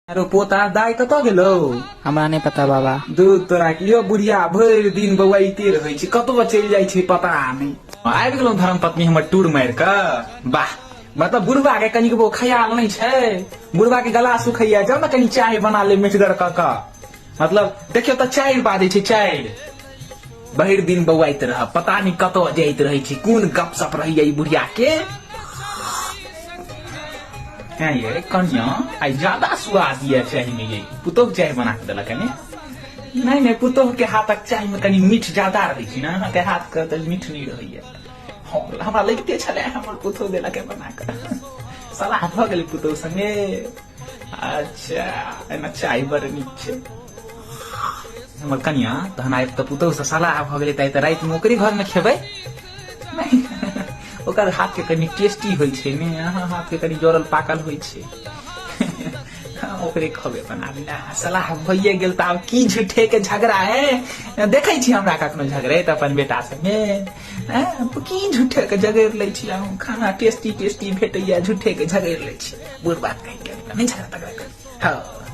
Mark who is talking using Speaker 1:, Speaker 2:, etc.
Speaker 1: आरो पोता, दाइ कतऽ गेलौ?
Speaker 2: हमरा नहि पता बाबा।
Speaker 1: दूध तोरा की यौ, बुढ़िया भरि दिन बौआइते रहै छै, कतौ चलि जाइ छै पता नहि। आबि गेलहुँ धर्म पत्नी हमर टूर मारि कऽ। वाह, मतलब बुढ़वा के कनिकबो ख्याल नहि छै। बुढ़वा के गला सुखैया, जाउ ने कनि चाय बना ले मिठगर कऽ कऽ। मतलब देखियौ तऽ 4 बाजै छै, 4। भरि दिन बौआइत रह, पता नहि कतऽ जाइत रहै छै, कोन गपशप रहैया ई बुढ़िया के। हैं ये कनिया, आइ ज्यादा स्वाद ये चाय में। ये पुतोह चाय बना के देलक ने? नहीं नहीं, पुतोह के हाथक चाय में कनि मीठ ज्यादा रहै छै ने, अहाँके हाथ के तऽ मीठ नहि रहैया। हँ, हमरा लगिते छलै हमर पुतोह देलक बना कऽ। सलाह भऽ गेलै पुतोह संगे। अच्छा, एना चाय बड़ नीक छै हमर कनिया। तहन आइ तऽ पुतोह से सलाह भऽ गेलै, तऽ आइ तऽ रातिमे ओकरे घरमे खेबै। नहि, ओकर हाथ के कनि टेस्टी होइ छै ने, अहाँ हाथ के कनि जरल पाकल होइ छै। ओकरे खबे बना लेना। सलाह भइए गेल तऽ आब की झूठे के झगड़ा है? देखै छी हमरा कखनो झगड़े तऽ अपन बेटा संगे? की झूठे के झगड़ि लै छी अहूँ? खाना टेस्टी टेस्टी भेटैया, झूठे के झगड़ि लै छी। बुढ़ बात कहि के नहि झगड़ा तगड़ा कर। हँ।